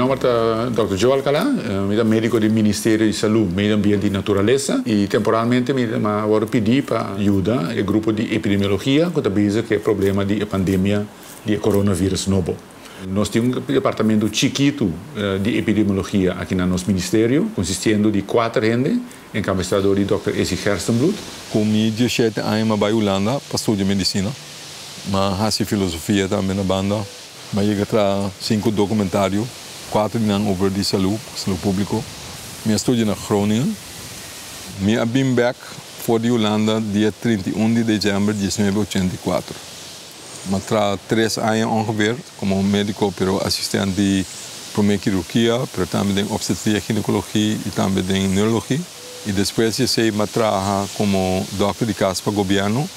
nòmber ta Dòkter Joe Alcalá, mi ta médiko di Ministerio di Salú, Medio Ambiente i Naturalesa i temporalmente mi a wòrdu pidí pa yuda e grupo di epidemiologia ku ta bezig ku e problema di e pandemia di e coronavirus nobo. Nos tin un departamento chikitu di epidemiologia aki na nos ministerio, konsistiendo di kuater hende, enkabesá dor di Dòkter Esi Gerstenbluth. Ku mi diesshete aña mi a bai Hulanda pa studia medisina. Mi a hasi filosofia tambe na banda. Mi a yega traha sinku dokumentario, kuater di nan over di salú, salú públiko. Mi a studia na Groningen. Mi a bin bèk for di Hulanda dia 31 di dezèmber diesnuebe ochenta i kuater. Mi a traha tres aña ongeveer komo médiko pero asistent di promé kirurgia, pero tambe den opstetria, ginekologi i tambe den neurologi. I despues di esei mi a traha komo dòkter di kas pa gobièrnu.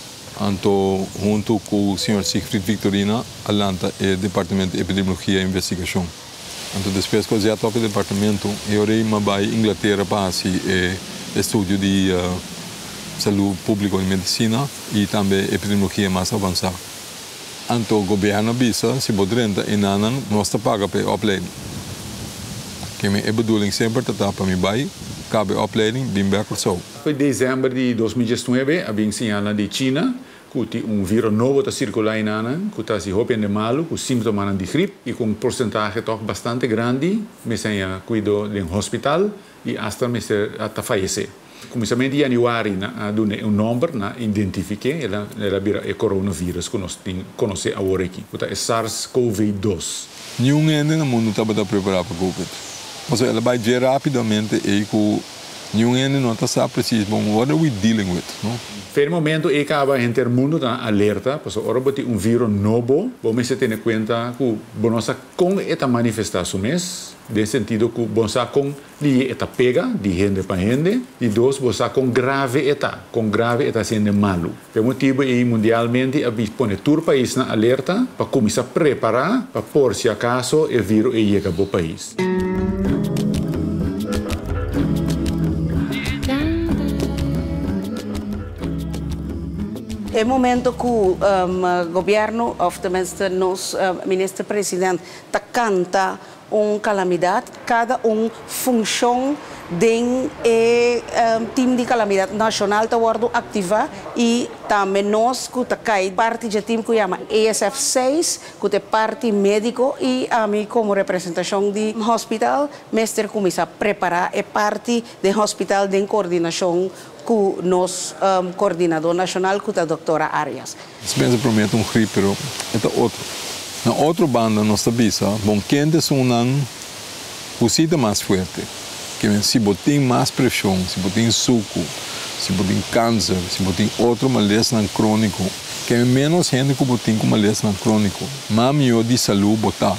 Anto huntu ku señor Siegfried Victorina a lanta e departamento di epidemiologia i investigashon. Anto despues ku a zet op e departamento e ora ei mi a bai Inglatera pa hasi e estudio di salú públiko i medisina i tambe epidemiologia mas avansá. Anto gobièrnu a bisa si bo drenta enanan nos ta paga pa e opleiding. Keme e bedoeling semper ta ta pa mi bai kaba e opleiding bin bèk Kòrsou. Foi desèmber di 2019 a bin siñalnan di China ku tin un viro nobo ta sirkulá enanan ku ta hasi hopi hende malu ku símptomanan di grip i ku un porsentahe tòg bastante grandi mester haña kuido den hospital i asta mester a ta fayesé. Kuminsamentu di yanüari nan a duna e un nòmber, nan a identifik'é, el a el a bira e coronavirus ku nos tin konosé awor aki, ku ta e SARS-CoV-2. Niun hende na mundu tabata prepará pa covid. Pasobra el a bai dje rápidamente ei ku niun hende no ta sa presis bon what are we dealing with, no? Fer e momento ei kaba henter mundu ta alerta, pasobra ora bo tin un viro nobo, bo mester tene kuenta ku bo no sa kon e ta manifestá su mes, den sentido ku bo no sa kon Di e ta pega di hende pa hende. Di dos, bo sa kon grave e ta, kon grave e ta hasi hende malu. P'e motibu ei mundialmente a pone tur pais na alerta pa kuminsá prepará pa por si akaso e viro ei yega bo pais. E momento ku gobièrnu òf tenminste nos minister president ta kanta un kalamidat, kada un funshon den e tim di kalamidat nashonal ta wòrdu aktivá i tambe nos ku ta kai parti dje tim ku yama ESF seis ku ta e parti médiko i ami komo representashon di hospital mester kuminsá prepará e parti den hospital den kordinashon ku nos kordinadó nashonal ku ta Doktora Arias. Nos pensa promé ta un grip pero e ta otro. Na otro banda nos ta bisa bon kende esunnan ku si ta mas fuerte. Ke men si bo tin mas preshon, si bo tin suku, si bo tin kanser, si bo tin otro malesnan króniko, ke men ménos hende ku bo tin ku malesnan króniko, mas mihó di salú bo ta.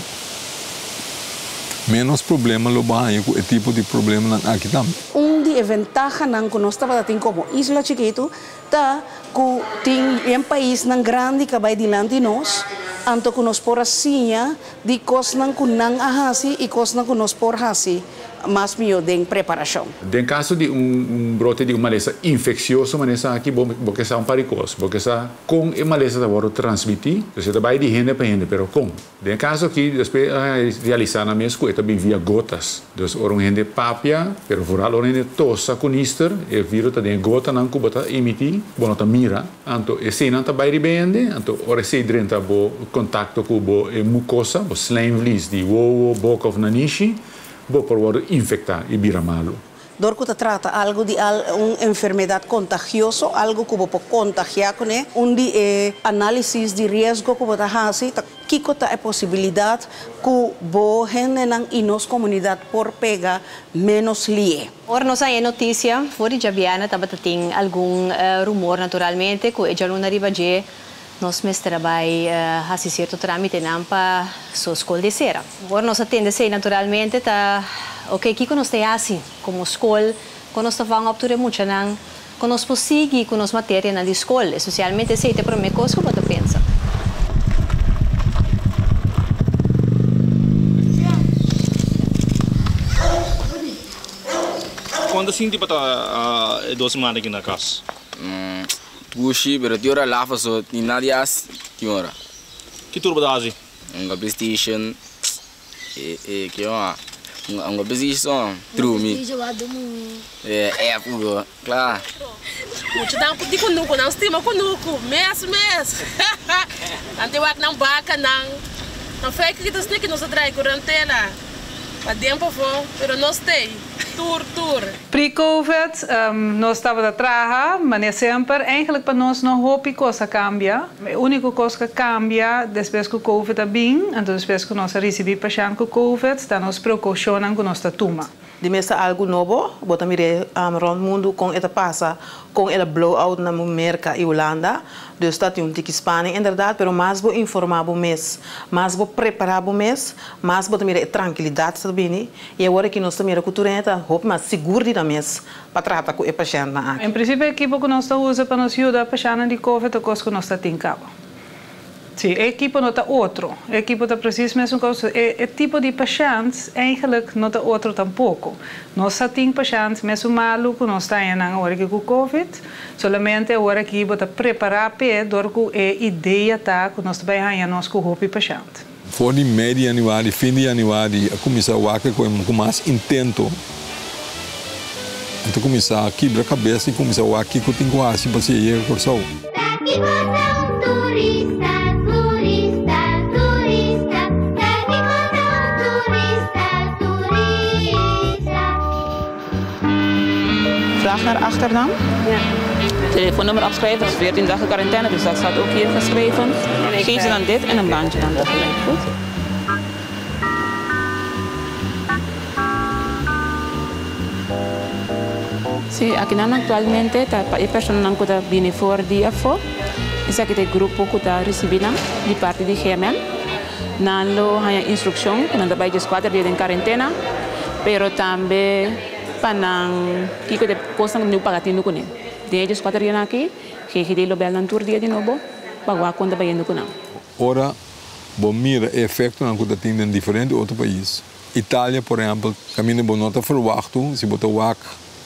Ménos problema lo bo haña ku e tipo di problemanan aki tambe. Un di e ventahanan ku nos tabata tin komo isla chikitu Ta ku tin yen paisnan grandi ka bai dilanti nos, anto ku nos por a siña di kosnan ku nan a hasi i kosnan ku nos por hasi mas mihó den preparashon. Den kaso di un brote di un malesa infeksioso manera esaki, bo bo ke sa un par di kos. Bo ke sa kon e malesa ta wòrdu transmití, dus e ta bai di hende pa hende, pero kon? Den e kaso aki despues a realisá nan mes ku e ta bin via gotas. Dus ora un hende papia, pero vooral ora un hende tosa ku nister, e viro ta den e gotanan ku bo ta emití, bo no ta mira. Anto eseinan ta bai riba e hende, anto ora esei drenta bo kontakto ku bo e mukosa, bo slijmvlies di wowo, boka òf nanishi, bo por wòrdu infektá i bira malu. Dor ku ta trata algu di un enfermedat kontagioso, algu ku bo por kontagiá kuné, un di e análisis di riesgo ku bo ta hasi ta kiko ta e posibilidat ku bo hendenan i nos komunidat por pega ménos lié. Ora nos haña e notisia for di djabièrnè tabata tin algun rumor naturalmente ku e djaluna riba dje nos mester a bai hasi sierto trámitenan pa so skol di sera. Ora nos a tende esei naturalmente ta ok kiko nos ta e hasi komo skol, kon nos ta vang op tur e muchanan, kon nos por sigui ku nos materianan di skol, espesialmente esei ta e promé kos ku bo ta pensa. Kon ta sinti pa ta e dos siman aki na kas? Pushi, pero tin ora lafa so ni nadie hasi tin ora. Ki tur bo ta hasi? Hunga playstation. E e ke wan. Un busy song trumi. E app go kla. Muchanan di kunuku nan stima kunuku mes mes nan tin wak nan bakanan nan fei ki ta sne ki nos a drai kurantena pa den pafó pero nos tei tur tur. Pre-Covid nos tabata traha manera semper. Eigenlijk pa nos no hopi kos a kambia. E úniko kos ku a kambia despues ku Covid a bin, anto despues ku nos a risibí pashènt ku Covid, ta nos prekoushonnan ku nos ta tuma. Di mes ta algu nobo, bo ta mir'é rònt mundu kon e ta pasa, kon el a blow out na Merka i Hulanda. Dus ta tin un tiki spanning inderdat, pero mas bo informá bo mes, mas bo prepará bo mes, mas bo ta mira e trankilidat ta bini. I awor aki nos ta mira ku tur hende ta hopi mas sigur di nan mes pa trata ku e pashèntnan aki. En prinsipio e ekipo ku nos ta usa pa nos yuda pashèntnan di covid ta kos ku nos ta tin kaba. Sí, e ekipo no ta otro. E ekipo ta presis mesun kos. E e tipo di pashènt eigenlijk no ta otro tampoko. Nos sa tin pashènt mesun malu ku nos ta haña nan awor aki ku covid. Solamente awor aki bo ta prepará p'e dor ku e idea ta ku nos ta bai haña nos ku hopi pashènt. For di mei di yanüari, fin di yanüari a kuminsá wak ku ku mas intento. Nan ta kuminsá kibra kabes i kuminsá wak kiko tin ku hasi pa si e yega Kòrsou. Vraag naar achternaam. Telefoonnummer opschrijven, dat is 14 dagen quarantaine, dus dat staat ook hier geschreven. Geef ze dan dit en een bandje dan tegelijk, goed? Sí, akinan aktualmente ta pa e personanan ku ta bini for di afó. Esaki ta e grupo ku ta risibí nan di parti di GMN. Nan lo haña instrukshon ku nan ta bai dieskuater dia den karentena, pero tambe pa nan kiko ta e kosnan ku nan tin ku paga tinu kuné. Den e dieskuater dianan aki, GGD lo bèl nan tur dia di nobo pa wak kon ta bayendo ku nan. Ora bo mira e efektonan ku ta tin den diferente otro pais, Italia por ehèmpel, kaminda bo no ta ferwachtu, si bo ta wak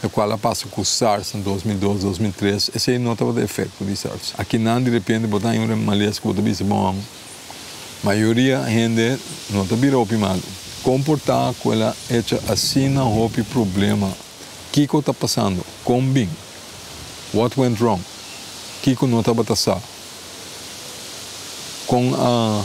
lokual a pasa ku SARS na 2002, 2003, esei no tabata efekto di SARS. Akinan di repente bo ta haña un malesa ku bo ta bisa bon, mayoria hende no ta bira hopi malu. Kon por ta ku el a echa asina hopi problema? Kiko ta pasando? Kon bin? What went wrong? Kiko no tabata sa? Kon a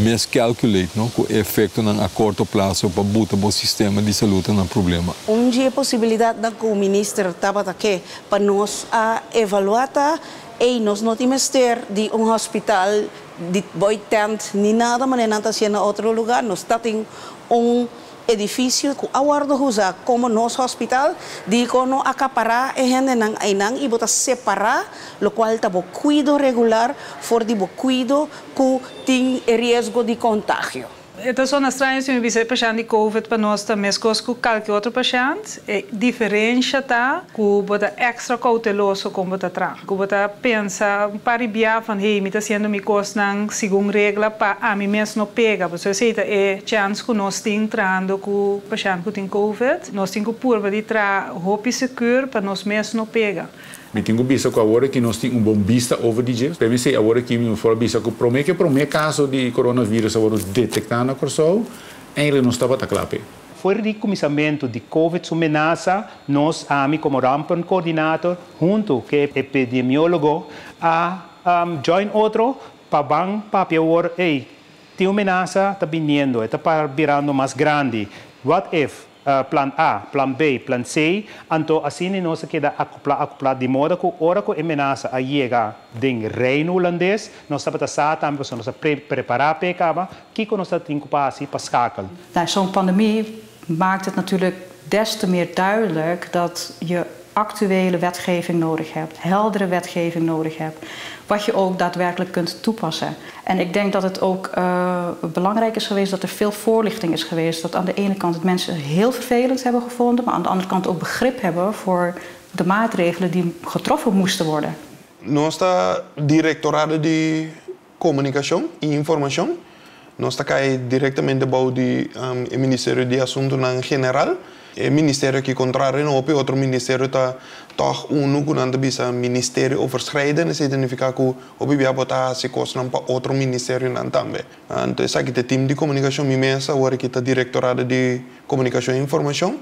miscalculate no ku e efektonan a korto plaso pa buta bo sistema di salud na problema? Un di e posibilidatnan ku minister tabata ke pa nos a evaluá ta, ey nos no tin mester di un hospital di boy tent ni nada manera nan ta hasié na otro lugá, nos ta tin un Edifisio ku a wòrdu usa komo nos hospital, dikon no akapará e hendenan einan i bo ta separá lokual ta bo kuido regular for di bo kuido ku tin e riesgo di kontagio. E ta sona straño si mi bisa e pashènt di covid pa nos ta meskos ku kalke otro pashènt. E diferensha ta ku bo ta èkstra kouteloso kon bo ta traha. Ku bo ta pensa un par di bia van hey mi ta hasiendo mi kosnan segun regla pa ami mes no pega. Pasobra esei ta e chèns ku nos tin trahando ku pashènt ku tin covid. Nos tin ku purba di traha hopi sekur pa nos mes no pega. Mi tin ku bisa ku awor aki nos tin un bon bista over di dje. P'e awor aki mi por a bisa ku promé ku e promé kaso di coronavirus a wòrdu detektá na Kòrsou, eindelijk nos tabata kla p'e. For di kuminsamentu di Covid su menasa, nos, ami komo rampencoördinator huntu ku e epidemiólogo a join otro pa ban papia awor, ey, tin un menasa ta biniendo, e ta birando mas grandi, what if plan A, plan B, plan C, anto asina nos a keda akoplá akoplá di moda ku ora ku e menasa a yega den Reino Hulandes, nos tabata sa tambe pasobra nos a prepará p'e kaba, kiko nos ta tin ku pa hasi pa skakel. Nou, zo'n pandemie maakt het natuurlijk des te meer duidelijk dat je actuele wetgeving nodig hebt, heldere wetgeving nodig hebt, wat je ook daadwerkelijk kunt toepassen. En ik denk dat het ook uh, belangrijk is geweest dat er veel voorlichting is geweest. Dat aan de ene kant het mensen heel vervelend hebben gevonden, maar aan de andere kant ook begrip hebben voor de maatregelen die getroffen moesten worden. Nos ta Direktorado di Komunikashon i Informashon. Nos ta kai direktamente bou di e Ministerio di Asuntunan General. E ministerio aki kontrario na hopi otro ministerio ta tòg unu ku nan ta bisa ministerio overschrijdend, esei ta nifiká ku hopi bia bo ta hasi kosnan pa otro ministerionan tambe. Anto esaki ta e tim di komunikashon, mi mes awor aki ta direktorado di komunikashon i informashon.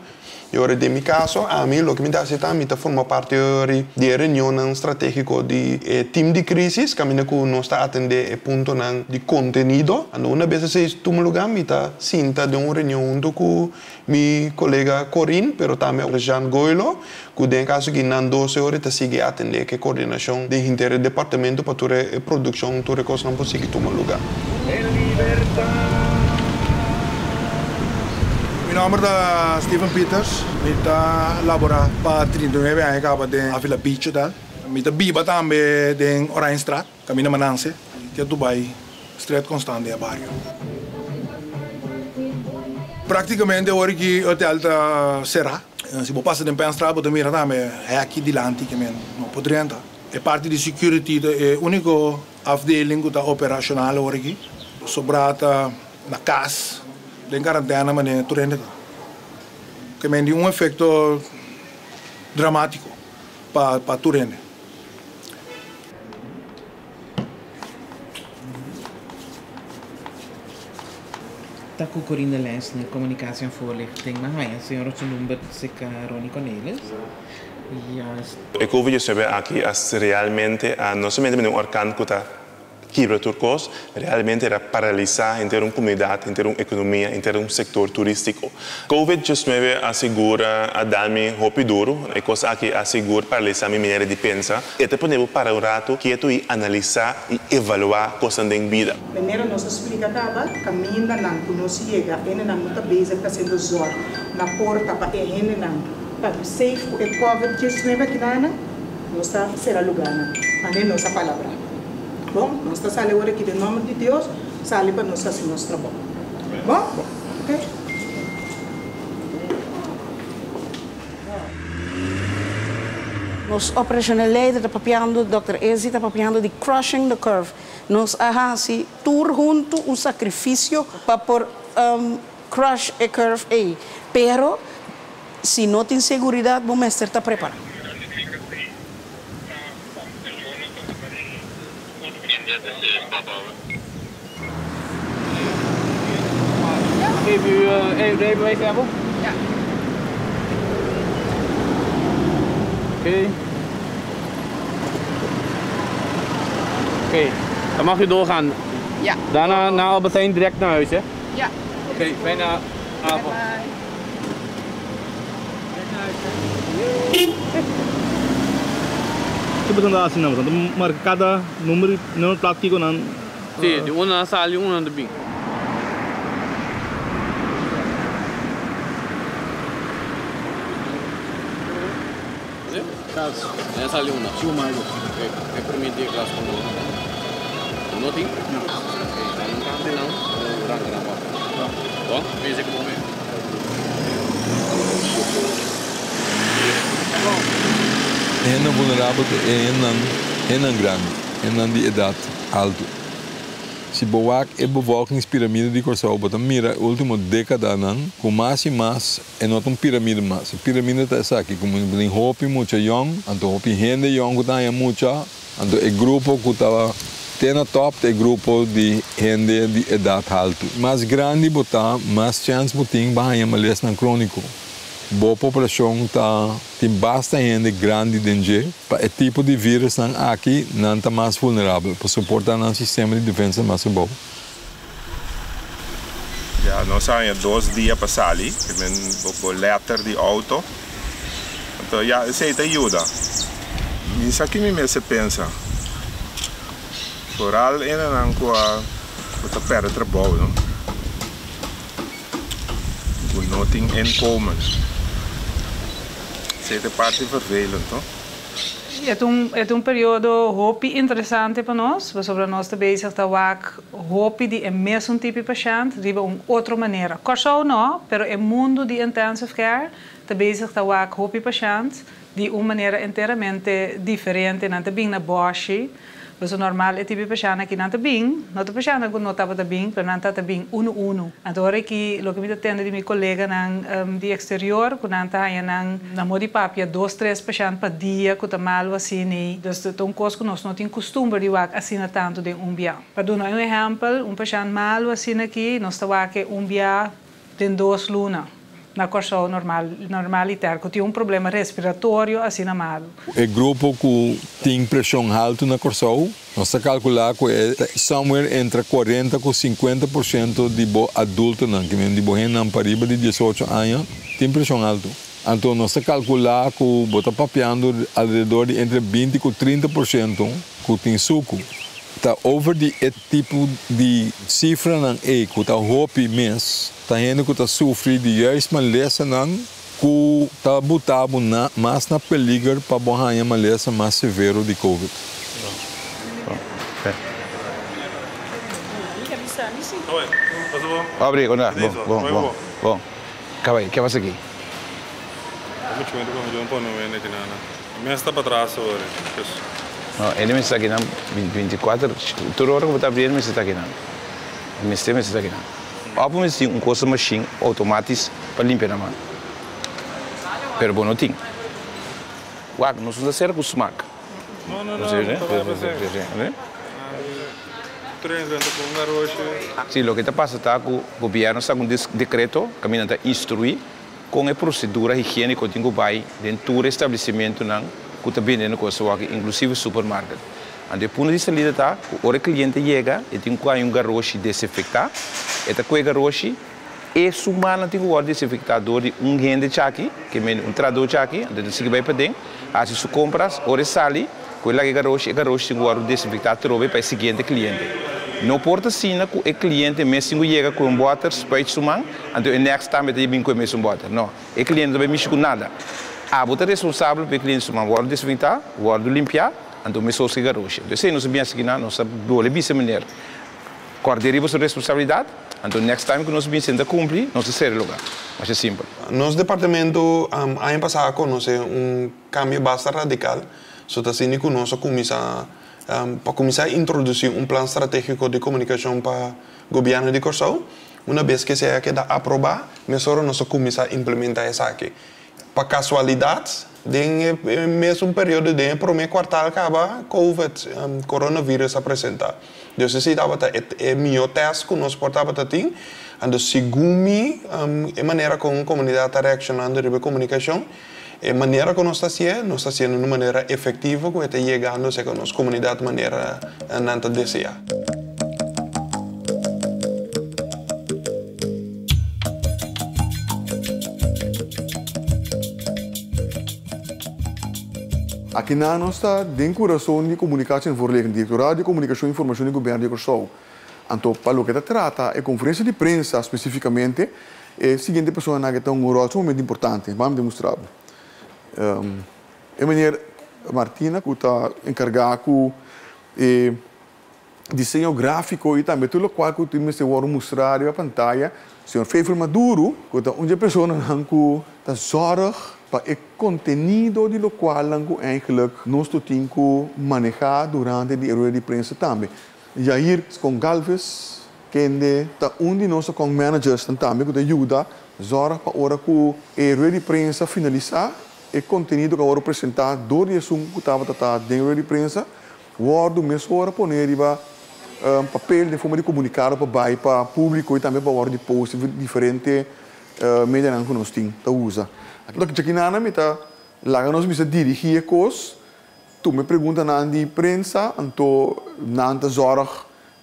I ora den mi kaso, ami loke mi ta hasi ta mi ta forma parti ori di e reunionnan stratégiko di e tim di krísis kaminda ku nos ta atendé e puntonan di kontenido. Anto una bes esei tuma lugá mi ta sinta den un reunion huntu ku Mi kolega Corinne, pero tambe Jean Goilo, ku den e kaso aki nan dos e ora ta sigui atendé ku e koordinashon den henter e departamento pa tur e produkshon, tur e kosnan por sigui tuma lugá. Mi nòmber ta Steven Pieters, mi ta laborá pa 39 aña kaba den Avila Beach Hotel. Mi ta biba tambe den Oranjestraat, kaminda Mananse, te Dubai Stret Constant den e bario. Praktikamente ora ki hotel ta será, si bo pasa den Penstraat bo ta mira tambe hèki dilanti ke men no por drenta. E parti di security ta e úniko afdeling ku ta operashonal ora ki. Sobrá ta na kas den karantèna manera tur hende ta. Ke men di un efekto dramátiko pa tur hende. Ta ku Corine Leisner, Communicatie en Voorlichting, m'a haña señor su number serka Ronnie Cornelis. Juist. E Covid diesnuebe aki a realmente a no solamente bini un orkan ku ta kibra tur kos, realmente era paralisá henter un komunidat, henter un ekonomia, henter un sektor turístiko. Covid diesnuebe a sigur a dal mi hopi duru. E kos aki a sigur paralisá mi manera di pensa. E ta pone bo para un ratu ketu i analisá i evaluá kosnan den bida. Manera nos a splika kaba, kamindanan ku nos yega, hendenan no ta bezig ta hasiendo zòrg na porta pa e hendenan ta safe ku e covid diesnuebe akinanan, nos ta sera lugánan manera nos a palabrá. Bon, nos ta sali awor aki den nòmber di Dios, sali pa nos hasi nos trabou. Bon? Oké. Nos operacional leider ta papiando, Dòkter Ezi ta papiando di crushing the curve. Nos a hasi tur huntu un sacrificio pa por crush e curve ei. Pero si no tin seguridad bo mester ta prepara. Geef u uw rijbewijs hebben? Ja. Oké. Oké, dan mag u doorgaan. Ja. Daarna na Albert Heijn direct naar huis, hè? Ja. Oké, fijne avond. Bye bye. Ki boso ta hasi nan? Boso ta marka kada number number plat kiko nan. Si, di unda nan sali unda nan ta bin. Nan sali unda? E prome dia klas ku no tin? No. Nan kante nan ranka nan wak. Bon, bezig ku bo mes. E hendenan vulnerabel ta e hendenan hendenan grandi, hendenan di edat altu. Si bo wak e bevolkingspiramide di Kòrsou bo ta mira e ultimo dekadanan ku mas i mas e no ta un piramide mas. E piramide ta esaki ku bo tin hopi mucha yòn, anto hopi hende yòn ku ta haña mucha, Anto e grupo ku ta te na tòp ta e grupo di hende di edat haltu. Mas grandi bo ta, mas chèns bo tin pa haña malesnan króniko. Bo poblashon ta tin basta hende grandi den dje. Pa e tipo di vírusnan aki nan ta mas vulnerabel, pasobra por ta nan sistema di defensa mas abou. Ya nos a haña dos dia pa sali, ke men bo letter di auto. Anto ya esei ta yuda. Mi sa ki mi mester pensa. Foral enenan ku a ku ta pèrdè trabou no. Ku no tin inkomen. Esei ta e parti vervelend no. E ta un e ta un periodo hopi interesante pa nos, pasobra nos ta bezig ta wak hopi di e mesun tipi pashènt riba un otro manera. Kòrsou no, pero e mundu di intensive care ta bezig ta wak hopi pashènt di un manera enteramente diferente. Nan ta bin na bòshi. Paso normal e tipo pashènt aki nan ta bin, no ta pashènt ku no tabata bin, pero nan ta bin unu unu. Anto ora ku loke mi ta tende di mi koleganan di eksterior, ku nan ta haña nan na modi papia dos tres pashènt pa dia ku ta malu asina. Dus ta un kos ku nos no tin kustumber di wak asina tantu den un bia. Pa duna un ehèmpel, un pashènt malu asina aki, nos ta wak un bia den 2 luna. Na Kòrsou normal, normaliter, ku tin un problema respiratorio asina malu. E grupo ku tin preshon haltu na Kòrsou, nos ta kalkulá ku e somewhere entre 40 ku 50% di bo adultonan, ku di bo hendenan pariba di 18 aña, tin preshon haltu. Anto nos ta kalkulá ku bo ta papiando alrededor di entre 20 ku 30% ku tin suku. Ta over di e tipo di sifranan ei ku ta hopi mes, ta hende ku ta sufri di juist malesanan ku ta buta bo na, mas na peliger pa bo haña malesa mas severo di COVID. Abri, onda, bon, bon, bon, bon. Kaba, kiko pasa aki? Mucho ku mi pone wende aki nana. Mi sta patras awor. No, e mester ta aki nan 24, tur ora ku bo ta habri, e mester ta aki nan. Mester ta aki nan. Òf mester tin un kos machine outomatisch pa limpia nan man. Pero bo no tin. Wak, nos no ta sera ku smak. No, no. Tres ku un garoshi. Si, loke ta pasa ta ku gobièrnu saka un dekreto kaminda ta instruí kon e prosedura higiéniko tin ku bai den tur establesimentunan ku ta bende kos awor, inklusive supermarket. Anto e punto di salida ta ku ora e kliente yega, e tin ku haña un garoshi desinfektá, e ta kue garoshi, e su mannan tin ku wòrdu desinfektá dor di un hende chaki, ke men un trahadó chaki, anto e ta sigui bai paden, hasi su kompras, ora e sali, ku e laga e garoshi tin ku wòrdu desinfektá atrobe pa e siguiente kliente. No por ta asina ku e kliente mes tin ku yega ku un bòter, spuit su man, anto e next tambe ta bin ku e mesun bòter. No, e kliente no ta bai mishi ku nada. Abo ta responsabel pa e kliente su man wòrdu desinfektá, wòrdu limpiá, anto mesos ku e garoshi. Anto esei nos a bin hasi kinan, nos a dole bisa meneer, kòrda riba su responsabilidat, anto next time ku nos bin senta kumpli, nos ta sera e lugá. Masha simpel. Nos departamento aña pasá a konosé un kambio basta radikal, so ta asina ku nos a kuminsá pa kuminsá introdusí un plan stratégiko di komunikashon pa gobièrnu di Kòrsou. Una bes ku esei a keda aprobá, mesora nos a kuminsá implementá esaki. Pa kasualidat, den e mesun periodo, den e promé kuartal kaba, Covid, coronavirus, a presentá. Dus esei tabata e mihó tèst ku nos por tabata tin. Anto segun mi, e manera kon komunidat ta reakshonando riba e komunikashon, e manera ku nos ta hasié, nos ta hasié na un manera efektivo ku e ta yegando serka nos komunidat manera nan ta deseá. Aki nan nos ta den kurason di Communicatie en Voorlichting, Direktoraat di Komunikashon i Informashon di Gobièrnu di Kòrsou. Anto pa loke ta trata e konferensia di prensa spesifikamente, e siguiente personanan ke ta un ròl sumamente importante. Ban mi demostrá bo. E meneer Martina ku ta enkargá ku e diseño gráfiko i tambe tur lokual ku tin mester wòrdu mustrá riba pantaya. Señor Feifel Maduro, ku ta un dje personanan ku ta zòrg pa e kontenido di lokualnan ku eigenlijk nos lo tin ku manehá durante di e rueda di prensa tambe. Jair Scongalves, kende ta un di nos account managersnan tambe ku ta yuda zòrg pa ora ku e rueda di prensa finalisá, e kontenido ku a wòrdu presentá dor di esun ku tabata ta den rueda di prensa wòrdu mesora pone riba papel den forma di komunikado pa bai pa públiko i tambe pa wòrdu di post diferente medianan ku nos tin ta usa. Djakinana mi ta laga nos bisa dirigí e kos, tuma e preguntanan di prensa, anto nan ta zòrg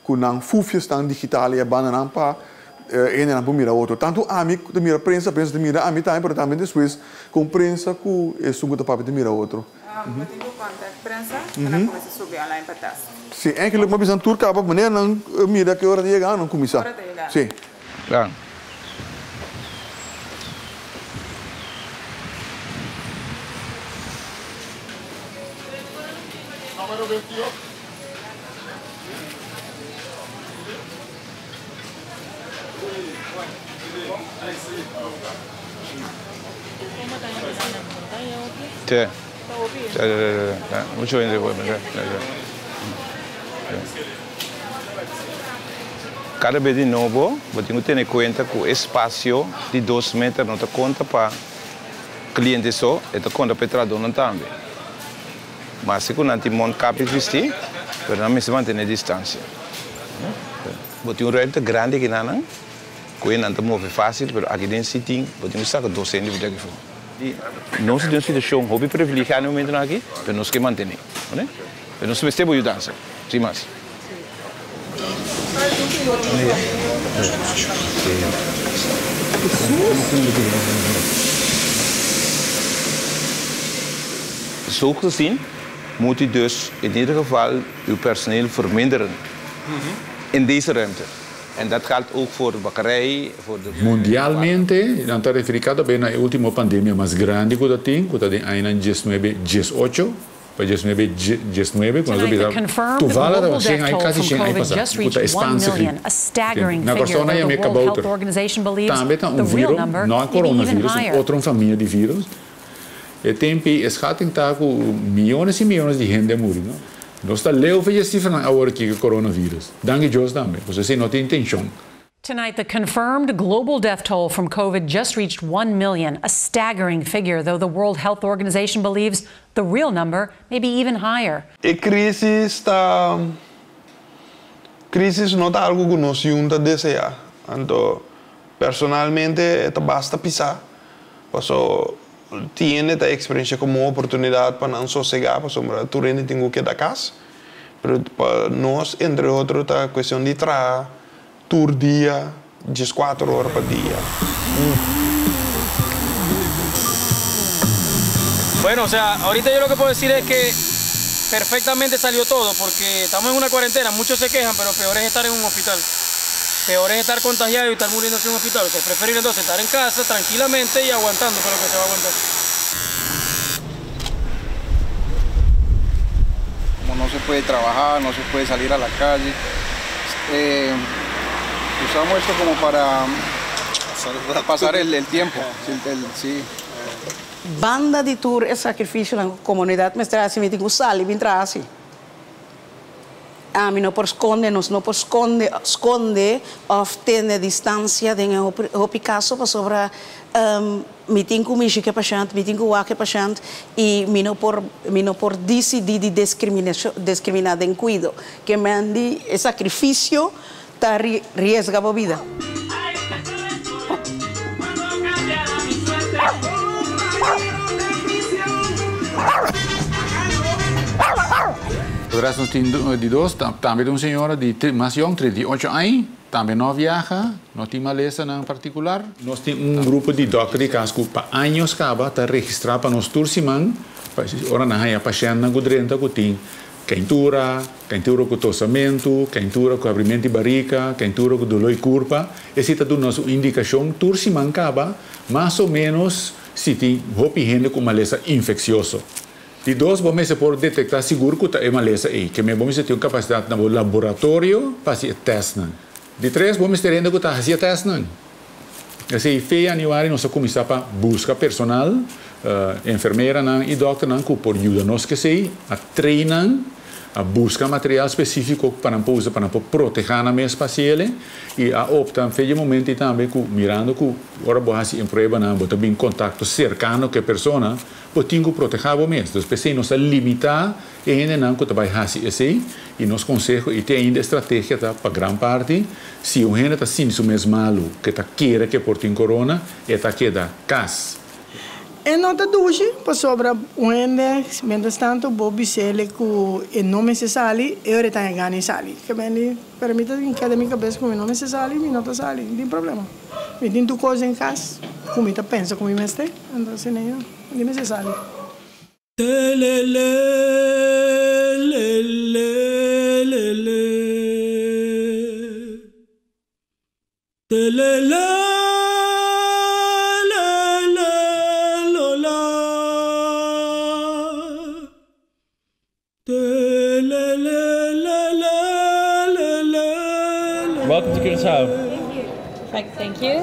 ku nan fufiesnan digital i a banda nan pa hendenan por mira otro. Tantu ami ku ta mira prensa, prensa ta mira ami tambe, pero tambe despues kon prensa ku esun ku ta papia ta mira otro. Bo tin ku contact prensa pa nan kuminsá subi online pa test. Si, eigenlijk mi a bisa nan tur kaba manera nan mira ke ora ta yega nan kuminsá. Ora ta yega. Si. Plan. Sí. Sí, sí, sí, sí. Mucho gente. Kada bes di nobo bo tin ku tene kuenta ku e spasio di dos meter no ta konta pa kliente so, e ta konta pa e trahadónan tambe. Maske ku nan tin mondkapjes bistí, pero nan mester mantené distansia. Bo tin un ruimte grandi aki nan, ku e nan ta move fásil, pero aki den si tin, bo tin ku saka dos hende for di aki afó. Nos ta den un situashon hopi privilegiá na e momentunan aki, pero nos ke mantené. Pero nos mester bo yudansa, sin mas. Zo gezien moet u dus in ieder geval uw personeel verminderen in deze ruimte. En dat geldt ook voor de bakkerij, voor de. Mundialmente, nan ta referí kada be na e último pandemia mas grandi ku ta tin, ku ta den añanan diesnuebe diesocho pa diesnuebe diesnuebe, ku nos a Tonight, bisa the confirmed Tuvala global tabata shen death aña, toll kasi from shen aña COVID pasá, just ku ta reached e 1 Spaanse griep. million, a staggering Na figure, Kòrsou nan though the yam'é World Health kabouter. Organization believes Tambe ta the un real viro, number no e may be even coronavirus, un higher. otro famia di virus. E tempi e schatting ta ku miyones i miyones di hende a muri, no? Nos ta leu fe dje sifranan awor aki ku coronavirus. Danki Dios tambe, pasobra esei no ta intencion. Tonight, the confirmed global death toll from COVID just reached 1 million, a staggering figure, though the World Health Organization believes the real number may be even higher. E krísis ta Krísis no ta algu ku nos yun ta deseá. Anto, personalmente e ta basta pisá, paso tin hende ta eksperenshá komo un oportunidat pa nan sosegá pasobra tur hende tin ku keda kas. Pero pa nos, entre otro, ta kuestion di traha tur dia, dieskuater ora pa dia. Bueno, o sea, ahorita yo lo que puedo decir es que perfectamente salió todo, porque estamos en una cuarentena, muchos se quejan, pero peor es estar en un hospital. Peor es estar contagiado y estar muriéndose en un hospital. O sea, es preferible entonces estar en casa tranquilamente y aguantando por lo que se va a aguantar. Como no se puede trabajar, no se puede salir a la calle, eh, usamos esto como para pasar el, el tiempo. El, sí. Banda di tur e sacrificionan cu comunidad mester haci mi tin cu sali bin traha haci. Ami no por sconde, nos no por sconde, sconde of tene distancia den e hopi hopi caso pasobra mi tin cu mishi cu e pashent, mi tin cu wak e pashent y mi no por mi no por dicidi di discriminacion discrimina den cuido. Ke men di e sacrificio ta riesga bo bida. Atrás nos tin di dos, tambe ta un señora di mas yong, 38 aña, tambe no a viaha, no tin malesanan particular. Nos tin un grupo di dòkter di kas ku pa años kaba ta registrá pa nos tur siman, ora nan haña pashèntnan ku drenta ku tin Keintura, keintura ku tosamentu, keintura ku abrimentu di barika, keintura ku doló di kurpa. Esei ta duna nos un indikashon tur siman kaba mas o ménos si tin hopi hende ku malesa infeksioso. Di dos, bo mester por detektá sigur ku ta e malesa ei. Ke men bo mester tin un kapasidat na bo laboratorio pa hasi e tèstnan. Di tres, bo mester hende ku ta hasi e tèstnan. Esei fe januari nos a kuminsá pa buska personal, enfermeranan i dòkternan ku por yuda nos k'esei, a train nan, a buska material spesífiko pa nan por usa pa nan por protehá nan mes pasiele i a opta fe dje momento ei tambe ku mirando ku ora bo hasi e pruebanan bo ta bin kontakto serkano ku e persona, bo tin ku protehá bo mes. Dus p'esei nos a limitá E hendenan ku ta bai hasi esei, i nos konseho i te ainda e strategia ta pa gran parti, si un hende ta sinti su mes malu, ke ta kere ke por tin korona, e ta keda kas. E no ta dushi, pasobra un hende mientras tanto bo bis'ele ku e no mester sali, e ora e ta gana e sali. Ke mende, pero mi ta keda mi kabes ku mi no mester sali, mi no ta sali, no tin problema. Mi tin tur kos den kas ku mi ta pensa ku mi mester, anto asina yo, mi mester sali. Welcome to Curaçao. Perfect, thank you.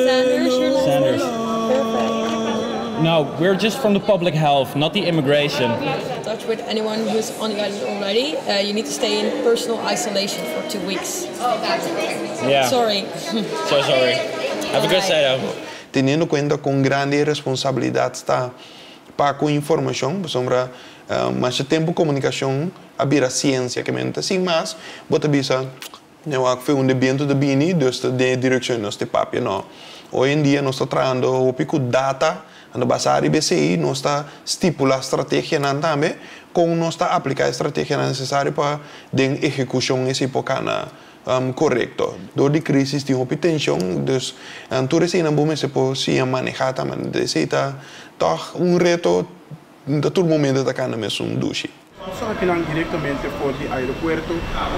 Sanders, your last Sanders. name? Perfect. No, No, we're just from the public health, not the immigration. Touch with anyone who's on the island already. Uh, you need to stay in personal isolation for two weeks. Yeah. Sorry. So sorry. Have a good day though. Teniendo kuenta kon grandi e responsabilidat ta pa ku informashon, pasobra masha tempu komunikashon a bira siensia, ke men ta sin mas bo ta bisa Neu wak fe unda e bientu ta bini, dus ta den e direkshon nos ta papia. No. Hoy en dia nos ta trahando hopi ku data, anto basá riba esei nos ta stipulá strategianan tambe kon nos ta apliká e strategianan nesesario pa den ehekushon esei por kana korekto. Dor di krisis tin hopi tenshon, dus tur eseinan bo mester por siña manehá tambe. Esei ta tòg un reto, ta tur momento ta kana mesun dushi. Nos a hakinan direktamente for di aeropuerto.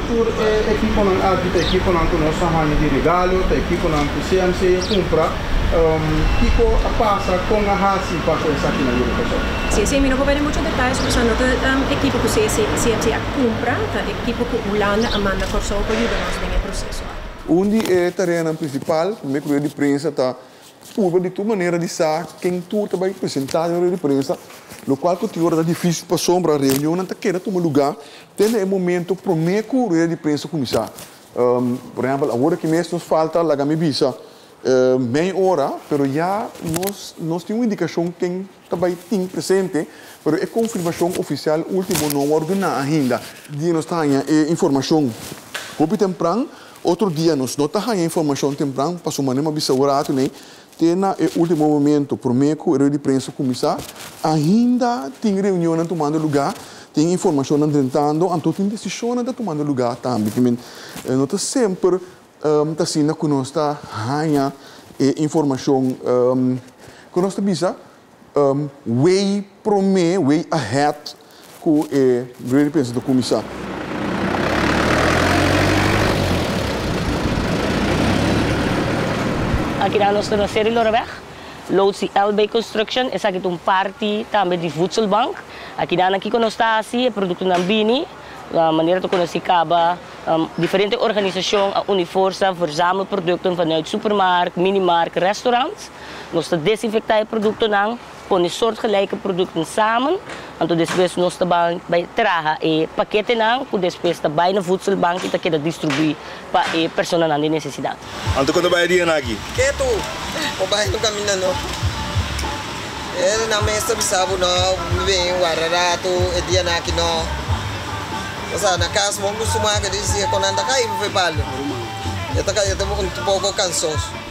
Tur e ekiponan aki ta ekiponan ku nos a haña di regalo, ta ekiponan ku CMC a kumpra. Kiko a pasa, kon a hasi pa ku esakinan yega Kòrsou? Sí, sí, mi no por bai den mucho detaye pasobra no ta ekipo ku CMC a kumpra, ta ekipo ku Hulanda a manda Kòrsou pa yuda nos den e proseso aki. Un di e tareanan prinsipal promé ku rueda di prensa ta Purba di tur manera di sa ken tur ta bai presentá den rueda di prensa, lokual ku tin ora ta difísil pasobra reunionnan ta keda tuma lugá te na e momento promé ku rueda di prensa kuminsá. Por ehèmpel, awor aki mes nos falta, laga mi bisa, mei ora, pero ya nos nos tin un indikashon ken ta bai tin presente, pero e konfirmashon ofisial último no a wòrdu duná ainda. Dia nos ta haña e informashon hopi tempran, Otro dia nos no ta haña informashon tempran pasobra manera mi a bisa un ratu nei, te na e último momento promé ku e rueda di prensa kuminsá, ainda tin reunionnan tumando lugá, tin informashonnan drentando, anto tin desishonnan ta tumando lugá tambe. Ki men no ta semper ta asina ku nos ta haña e informashon ku nos ta bisa way promé, way ahead ku e rueda di prensa ta kuminsá. Aki nan nos ta na Seri Loreweg, loods di LB Construction, esaki ta un parti tambe di Voedselbank. Aki nan kiko nos ta hasi, e produktonan bini, manera ta konosí kaba, diferente organisashon a uni forsa, verzamel produkten vanuit supermarkt, minimarkt, restaurant. Nos ta desinfektá e produktonan, pone soortgelijke produkten samen, anto despues nos ta bai traha e paketenan ku despues ta bai na voedselbank i ta keda distribuí pa e personanan den nesesidat. Anto kon ta bai e dianan aki? Ketu! Bo bai no kaminda no. E nan mes ta bisa bo no, mi bin warda ratu e dianan aki no. Osea na kas bo kustumá ke di kon nan ta kai bo fe palu. E ta kai e ta un poko kansos.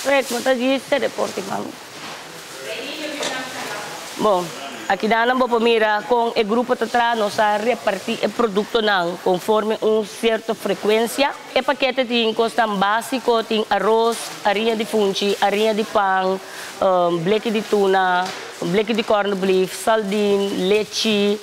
Rek, bo ta djis te deporte man. Bon, akidanan bo por mira kon e grupo ta traha. Nos a repartí e produktonan konforme un sierto frekuensia. E pakete tin kosnan básiko, tin aros, hariña di funchi, hariña di pan, bleki di tuna, bleki di kòrnblif, saldin, lechi,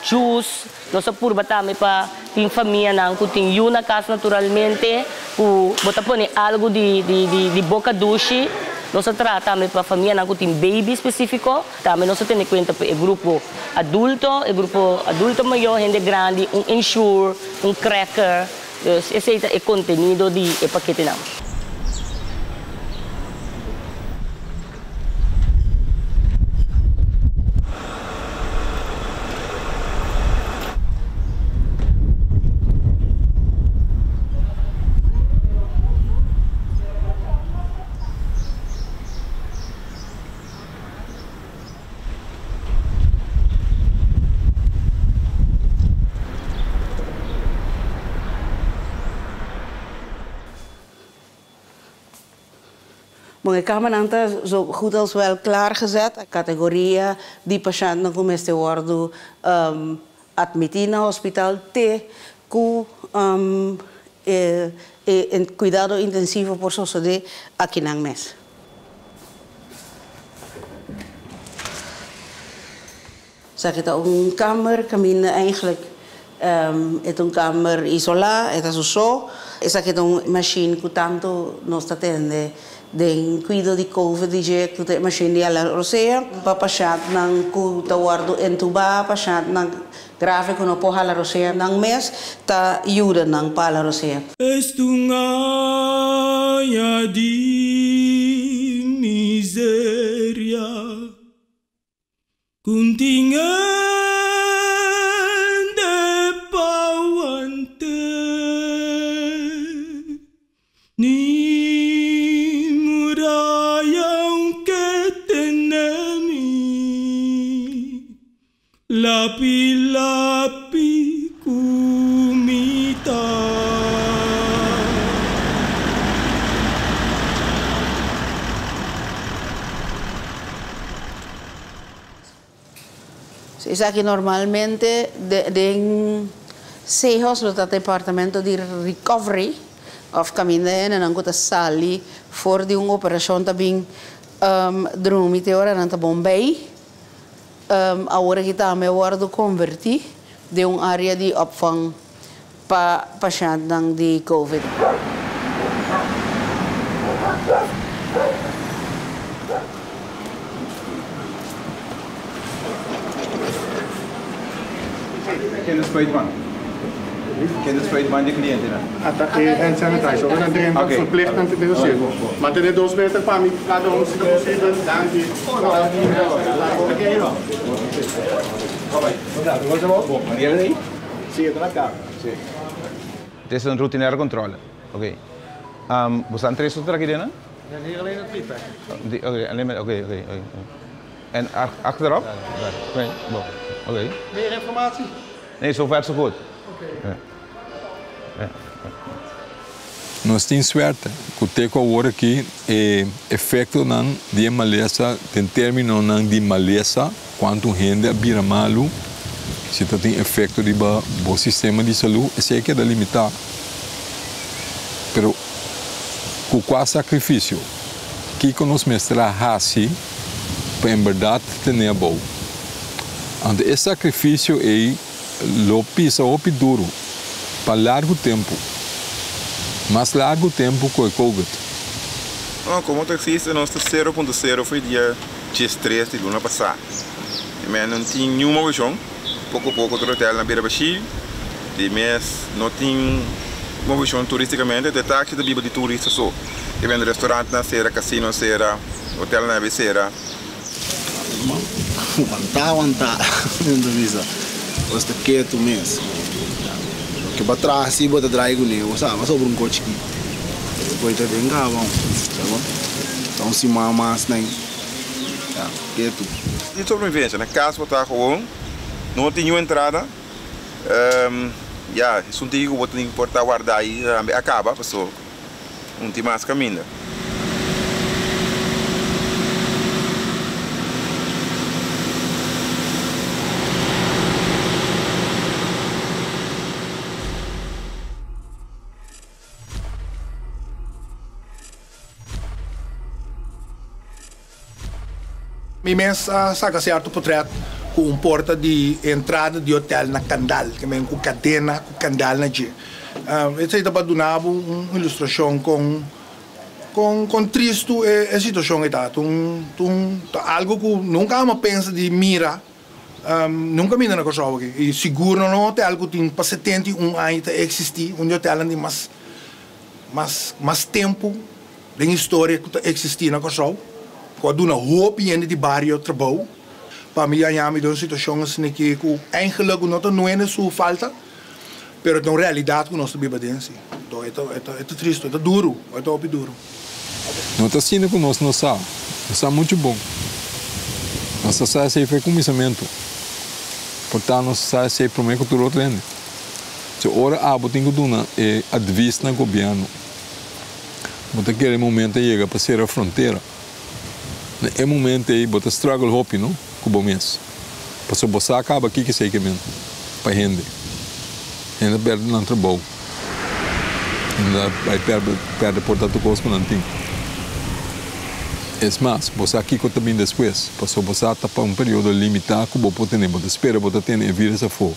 juice. Nos a purba tambe pa tin famianan ku tin yu na kas naturalmente ku bo ta pone algu di di boka dushi. Nos a traha tambe pa famianan ku tin baby spesífiko. Tambe nos a tene kuenta pa e grupo adulto, e grupo adulto mayó, hende grandi, un ensure, un cracker. Dus esei ta e kontenido di e paketenan. Bon, e kamanan ta zo goed als wel klaargezet. Kategoria di pashèntnan ku mester wòrdu atmití na hospital te ku e kuidado intensivo por sosodé akinan mes. Esaki ta un kamer kaminda eigenlijk e ta un kamer isolá, e ta su so. Esaki ta un machine ku tantu nos ta tende den kuido di covid di dje ku ta e machine di hala rosea pa pashèntnan ku ta wòrdu entubá, pashèntnan grave ku no por hala rosea nan mes ta yuda nan pa hala rosea. Esta un aña di miseria. Kun tin hende pa want'é, ni muraya ke tene mi, lapi lapi ku mi ta. Esaki normalmente den Sehos lo ta departamento di recovery of caminda hendenan cu ta sali for di un operacion ta bin drumi te ora nan ta bon bay. Awor aki tambe a wordo converti den un area di opvang pa pashèntnan di covid. Ken de spuitband? Ken de spuitband di klientenan? Ata e hand sanitizer. Ora nan drenta verplicht nan te us'é. Mantené dos meter pa mi kada un si ta posibel. Danki. Dit is een routinaire controle. Oké. Um, bo staan tres tot aki den? Ja, nee, alleen het vliegtuig. Oké, alleen maar, oké, oké, oké. En achterop? Nee, bon. Oké. Meer informatie? Nee, zover zo goed. Oké. Ja. Ja. Nos tin suerte ku te ku awor aki e efektonan di e malesa den términonan di malesa, kuantu hende a bira malu, si ta tin efekto riba bo sistema di salú, esei a keda limitá. Pero ku kua sakrifisio? Kiko nos mester a hasi pa en bèrdat tene abou? Anto e sakrifisio ei lo pisa hopi duru pa largu tempu, mas largu tempu ku e covid. No, komo taksista nos ta sero punto sero for e dia diestres di luna pasá. E men no tin niun moveshon, poko poko tur hotelnan bira bashí, di mes no tin moveshon turistikamente, te taksi ta biba di turista so. E men restorantnan sera, kasino sera, hotelnan a bai sera. Wantá, wantá, mi ta bisa. Bo sta ketu mes. Loke bo a traha si bo ta drai kuné, bo sa, bo a sobra un kos chikito. Bo ta den kaba, sa bo. Ta un siman mas nan. Ya, ketu. Di sobrevivencia, na cas bo ta gewoon, no tin niun entrada, ya, esun tiki cu bo tin por ta warda ayi tambe a caba, pasobra Un tin mas caminda. Mi mes a saca cierto potret cu un porta di entrada di hotel na candal, ke men cu cadena cu candal na dje. Esey ta pa duna bo un ilustracion con con con tristo e situacion ei ta. Ta un ta un ta algo cu nunca amo a pensa di mira, nunca mira na Corsou aki. Y sigur no na un hotel cu tin pa 71 aña ta existi, un di hotelnan di mas mas mas tempo Den historia ku ta eksistí na Kòrsou, ku a duna hopi hende di bario trabou, pa mi haña mi den un situashon asina ki ku eigenlik no ta nuene su falta, pero ta un realidat ku nos ta biba den si. Enton e ta e ta tristu, e ta duru, e ta hopi duru. No ta asina ku nos no sa, nos sa muchu bon. Nos ta sa esei for e kuminsamentu. Por ta nos sa esei promé ku tur otro hende. So ora abo tin ku duna e advis na gobièrnu. Bo ta kere e momento a yega pa sera frontera. Na e momento ei bo ta struggle hopi no ku bo mes. Pasobra bo sa kaba kiko esei ke men pa hende. Hende a perde nan trabou. Hende a bai perde perde por tantu kos ku nan tin. Es mas, bo sa kiko ta bin despues. Pasobra bo sa ta pa un periodo limitá ku bo por tene. Bo ta spera bo ta tene e virus afó.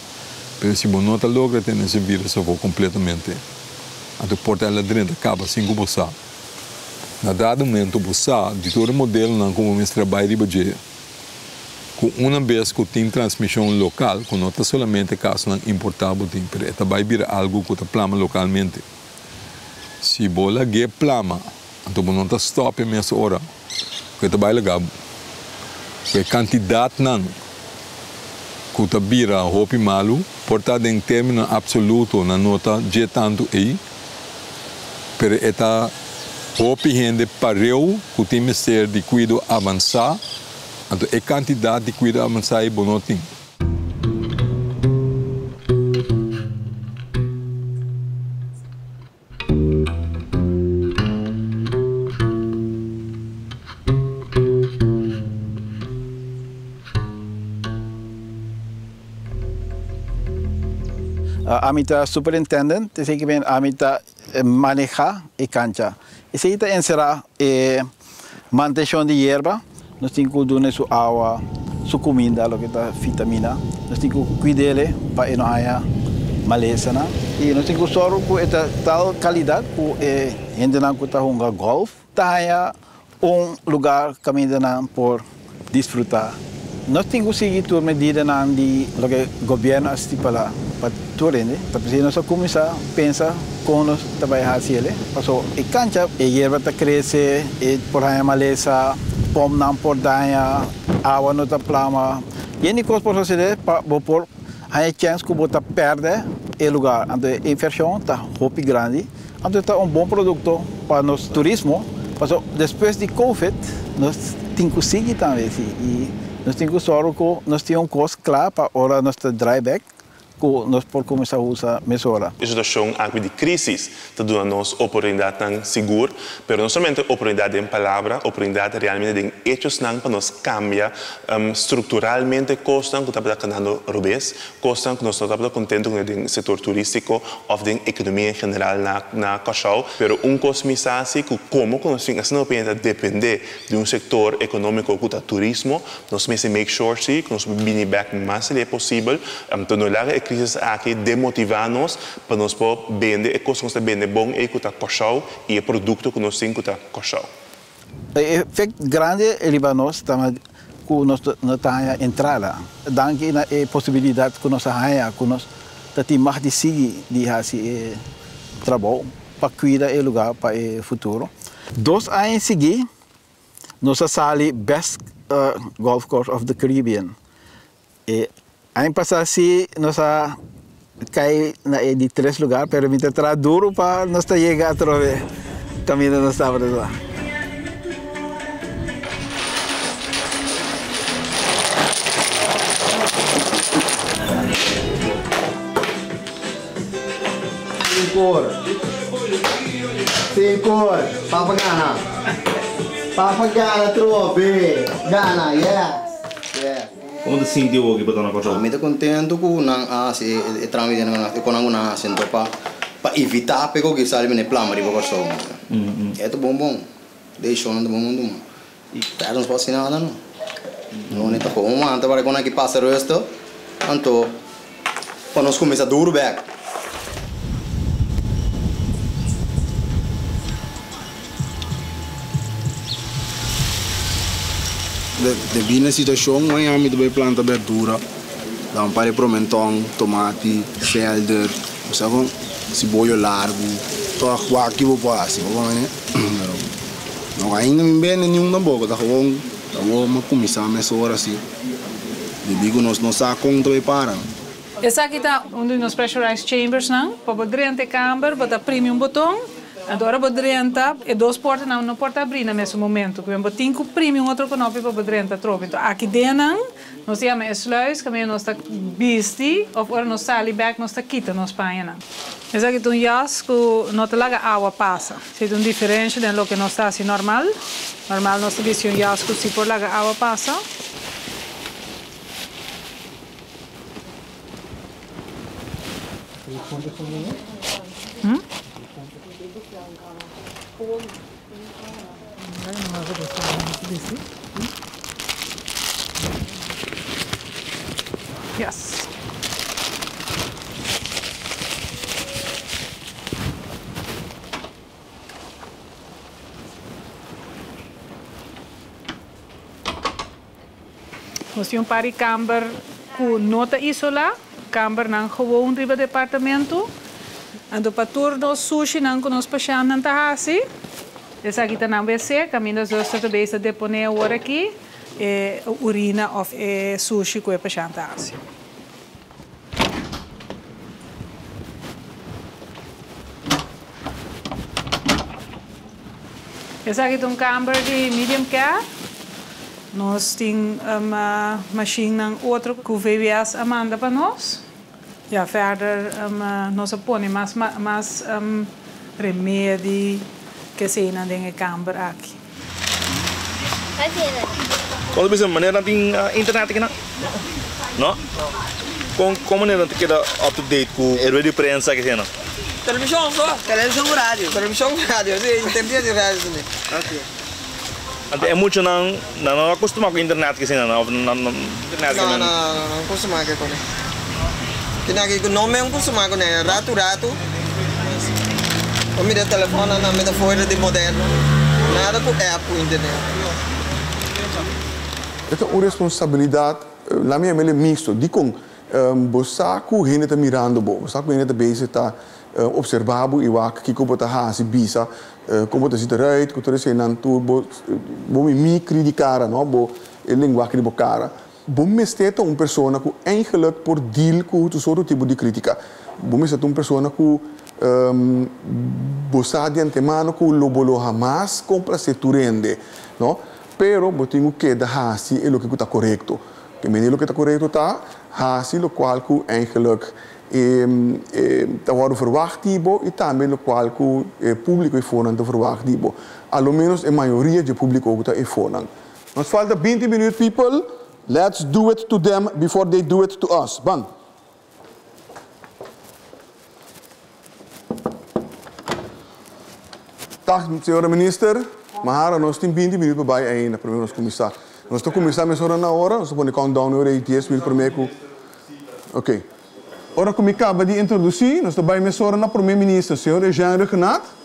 Pero si bo no ta logra tene ese virus afó kompletamente. Anto por ta el a drenta kaba sin ku bo sa. Na dado momento bo sa di tur e modelonan ku bo mester a bai riba dje, ku una bes ku tin transmishon lokal, ku no ta solamente kasonan importá bo tin, pero e ta bai bira algu ku ta plama lokalmente. Si bo lag'é plama, anto bo no ta stòp e mes ora ku e ta bai laga bo. Ku e kantidatnan ku ta bira hopi malu, por ta den términonan apsoluto nan no ta dje tantu ei, pero e ta hopi hende pareu ku tin mester di kuido avansá, anto e kantidat di kuido avansá ei bo no tin. Ami ta superintendent, esei ke men ami ta maneha e kancha. Esei ta enserá e mantenshon di yerba, nos tin ku dun'e su awa, su kuminda, loke ta vitamina. Nos tin ku kuid'e pa e no haña malesanan. I nos tin ku sòru ku e ta tal kalidat ku e hendenan ku ta hunga gòlf ta haña un lugar kaminda nan por disfrutá. Nos tin ku sigui tur medidanan di loke gobièrnu a stipulá pa tur hende. Ta p'esei nos a kuminsá pensa kon nos ta bai hasi el. Pasobra e kancha, e yerba ta krese, e por haña malesa, pòmpnan por daña, awa no ta plama. Yen di kos por sosodé pa bo por haña chèns ku bo ta pèrdè e lugar. Anto e invershon ta hopi grandi. Anto ta un bon produkto pa nos turismo, pasobra despues di covid nos tin ku sigui tambe si i nos tin ku sòru ku nos tin un kos kla pa ora nos ta drai bèk ku nos por kuminsá usa mesora. E situashon aki di krísis ta duna nos oportunidatnan sigur, pero no solamente oportunidat den palabra, oportunidat realmente den echosnan pa nos kambia strukturalmente kosnan ku tabata kanando robes, Kosnan ku nos no tabata kontentu kuné den sektor turístiko òf den ekonomia en general na na Kòrsou. Pero un kos mi sa si ku komo ku nos tin asina hopi hende ta dependé di un sektor ekonómiko ku ta turismo, nos mester make sure si ku nos por bini bèk mas lihé posibel. Anto no laga e krísis aki demotivá nos pa nos por bende e kos ku nos ta bende bon ei ku ta Kòrsou i e produkto ku nos tin ku ta Kòrsou. E efect grandi riba nos ta cu nos no ta haña entrada. Danki na e posibilidad cu nos a haña cu nos ta tin mag di sigui di haci e trabou pa cuida e lugar pa e futuro. Dos aña sigui nos a sali Best Golf Course of the Caribbean. E aña pasa si nos a kai na e di tres lugar, pero mi ta traha duro pa nos ta yega atrobe kaminda nos tabata ta. Sinkor. Sinkor. Papa gana. Papa gana trobe. Gana, yes. Yeah. Komo ta sinti awoki pa ta na Kòrsou? Mi ta kontentu ku nan a hasi e trámite nan a hasi, kon nan ku nan a hasi anto pa pa evitá p'e koki sali mene plama riba Kòrsou. E ta bon bon, desishonnan ta bon bon tuma. Pèrdè nos por hasi nada no. No ne ta kon wanta para kon nan ki pasa rustu anto pa nos kuminsá duru bèk. Debí na e situashon, mañana mi ta bai planta berdura, da un par di promenton, tomati, sèlder, bo sa kon, siboyo largu, tòg wak ki bo por hasi, bo komprende? Pero no ainda mi bende niun tampoko, ta gewoon ta awor mi a kuminsá mesora si, debí ku nos no sa kon ta bai para. Esaki ta un di nos pressurized chambersnan. Pa bo drenta e kamber, bo ta primi un boton. Anto ora bo drenta, e dos portanan no por ta abrí na mesun momento. Ku bo tin ku primi un otro konopi pa bo drenta atrobe. Anto aki den nan, nos ta yama e sluis, kaminda nos ta bisti òf ora nos sali bèk nos ta kita nos pañanan. Esaki ta un jas ku no ta laga awa pasa. Si ta un diferensha den loke nos ta hasi normal. Normal nos ta bisti un jas ku si por laga awa pasa. Yes. Nos tin un par di kamber ku no ta isolá, kambernan gewoon riba departamento. Anto pa tur nos sushinan ku nos pashèntnan ta hasi, esaki ta nan wc, kaminda zuster ta bezig ta deponé awor aki e urina òf e sushi ku e pashènt ta hasi. Esaki ta un kamber di medium care. Nos tin mashinnan otro ku VWS a manda pa nos. Ya verder nos a pone mas mas remedi keseinan den e kamber aki. Kon ta bisa manera nan tin internet aki nan? No? Kon kon manera nan ta keda up to date ku e rueda di prensa ki esei nan? Televishon so. Televishon ku radio. Televishon ku radio, si, internet di radio tambe. Anto e muchanan nan no akostumá ku internet ki esei nan òf nan no internet No, no, no, no akostumá ku kuné. Kina ki ku no men akostumá kuné, ratu ratu bo mira telefòn nan nan ta fuera di moderno, nada ku app ku internet. E ta un responsabilidat, laat mi yam'e mixto. Dikon? Bo sa ku hende ta mirando bo, bo sa ku hende ta bezig ta opservá bo i wak kiko bo ta hasi, bisa, kon bo ta zit eruit, ku tur eseinan tur bo bo mimikri di kara, no, bo e lenguahe di bo kara. Bo mester ta un persona ku eigenlik por deal ku tur sorto tipo di kritika. Bo mester ta un persona ku bo sa di antemano ku lo bo lo hamas komplasé tur hende, no, pero bo tin ku keda hasi e loke ku ta korekto. Ke mende loke ta korekto ta hasi lokual ku eigenlik ta wòrdu verwagt di bo i tambe lokual ku e públiko e fonan ta verwagt di bo. A lo ménos e mayoria dje públiko ku ta e fonan. Nos falta binti minüt people, let's do it to them before they do it to us. Ban! Dag, señora minister. Mahara, nos tin binti minuut pa bai ainda prome nos cuminsa. Nos ta cuminsa mesora na ora, nos ta pone countdown ora y dies minuut prome cu. Ok. Ora cu mi caba di introduci, nos ta bai mesora na prome minister, señor Eugène Rhuggenaath.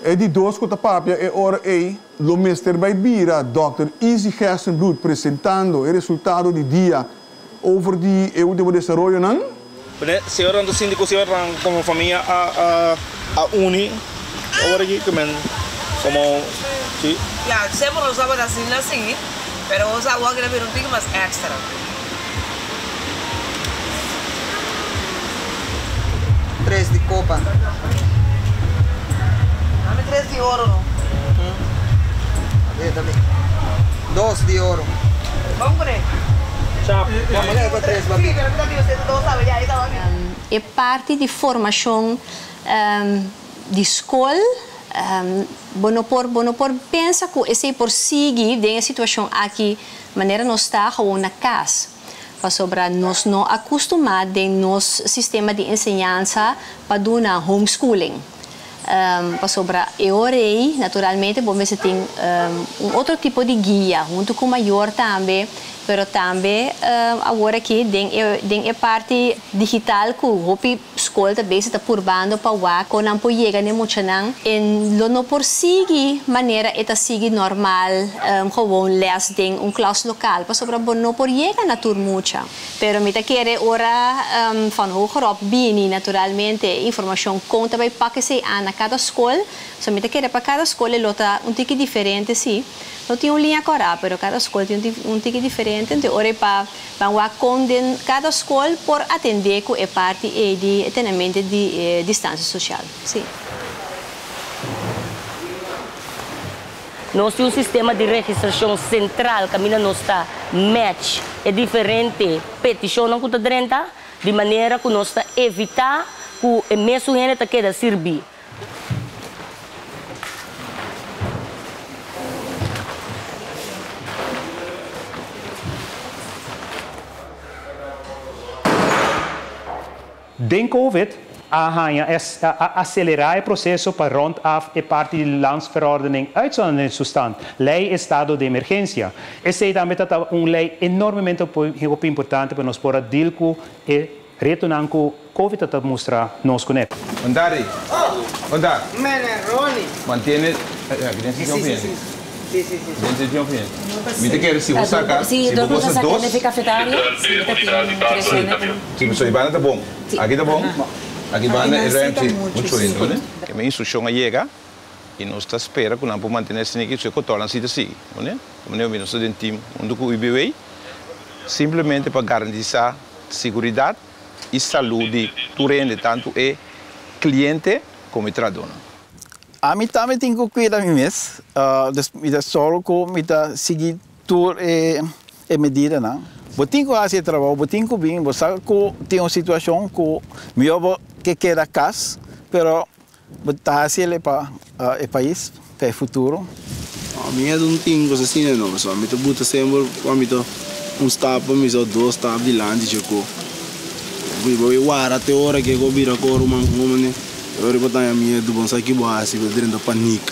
E di dos cu ta papia e ora ey lo mester bai bira dòkter Izzy Gerstenbluth presentando e resultado di dia Over di e ultimo desaroyonan. Pone señornan ta sinti ku señornan komo famia a a uni awor aki ku men komo si. Ya, semper nos tabata asina si, pero nos awor aki ta bira un tiki mas extra. Tres di kopa. Dame tres di oro no. A ver, dame dos di oro. Bon kuné. E parti di formashon di skol, bo no por bo no por pensa ku esei por sigui den e situashon aki manera nos ta gewoon na kas, pasobra nos no a kustumá den nos sistema di enseñansa pa duna homeschooling. Pasobra e ora ei, naturalmente, bo mester tin un otro tipo di guia, huntu ku mayor tambe, pero tambe awor aki den e den e parti digital ku hopi skol ta bezig ta purbando pa wak kon nan por yega na e muchanan, e lo no por sigui manera e ta sigui normal gewoon les den un klas lokal, pasobra bo no por yega na tur mucha. Pero mi ta kere ora van hogerop bini naturalmente e informacion con ta bay pak esey aan na cada scol. So mi ta kere pa cada scol e lo ta un tiki diferente si. No tin un liña cora pero cada scol tin un tiki diferente. Entonces ora e pa ban wak con den cada scol por atende cu e parti ey di e tenemente di e distancia social. Si. Nos tin un sistema di registrashon sentral kaminda nos ta match e diferente petishonnan ku ta drenta, di manera ku nos ta evitá ku e mesun hende ta keda sirbí. Den Covid a haña a aselerá e proseso pa rond af e parti di Landsverordening Uitzonderingstoestand, Lei Estado di Emergensia. Esei tambe ta ta un lei enormemente hopi importante pa nos por a deal ku e retonan ku Covid ta ta mustra nos kuné. Ondari? Onda? Mene Ronnie. Mantiene, aki den sitio Sí, sí, bien. sí. Si, si, si. Bon sitio of niet? Mi ta kere si bo saka, Si, si bo dos gosa nos a saka dos. den e cafetaria, si ta tin tres hende. Si, so e banda ta bon. Aki ta bon. Aki banda e ruimte, Aki nan si ta muchu, muchu si. hende, no? E instrukshon a yega i nos ta spera ku nan por mantené esei aki, so e kotòlnan si ta sigui, no? Manera nos ta den tim huntu ku UBW, simplemente pa garantisá siguridat i salú di tur hende, tantu e kliente komo e trahadónan. Ami tambe tin ku kuida mi mes, dus mi ta sòru ku mi ta sigui tur e medidanan. Bo tin ku hasi e trabou, bo tin ku bin, bo sa ku tin un situashon ku mihó bo ke keda kas, pero bo ta hasi el pa e pais, pa e futuro. Mi a un tin cos asina no, pasobra mi ta buta semper cu mi ta un stap pa mi so dos stap dilanti dje cu mi bo wara te ora ke cu bira cu ruman cu mane e ora bo ta haña miedu bo no sa ki bo haci bo ta drenta paniek